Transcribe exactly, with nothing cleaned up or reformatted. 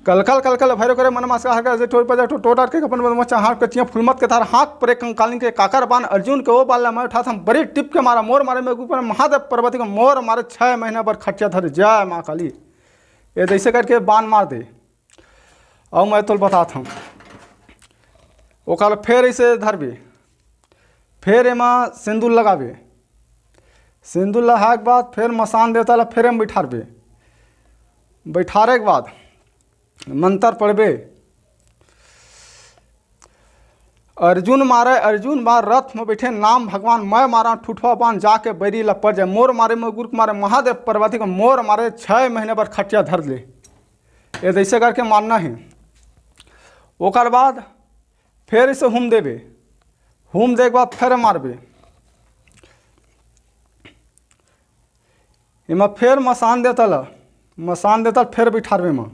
कलकल कलकल भैरव करे मन मास हर कर जे टोर पर जा टो-, टोटार के अपन बदमा चाहार के चिया फुलमत के धार हाथ परे कंकालिन के काकर बान अर्जुन के ओ बाल ला मैं उठात हंव बरी टिप के मारा मोर मारे में ऊपर महादेव पार्वती के मोर मारे छह महीना बर खटिया धर जय माँ काली। ये जैसे करके बान मार दे। अउ मैं तोल बतात हंव। ओकर फेर इसे धरबे, फेर एमा सिंदूर लगाबे। सिंदूर लगाए के बाद फेर मसान देवता ला फेर एमा बैठारबे। बैठारे के बाद मंत्र पढ़बे। अर्जुन मारे अर्जुन बार रथ में बैठे नाम भगवान मैं मारा ठुठवा बान जाके बैरी ला पड़ जाए मोर मारे में गुरु के मारे महादेव पार्वती के मोर मारे छह महीने बर खटिया धर ले। ये जैसे करके मानना है। ओकर बाद फेर इसे हुम देबे। हुम दे के बाद फेर मारबे। एमा फेर मसान देवता ला, मसान देवता ला फेर बैठारबे एमा।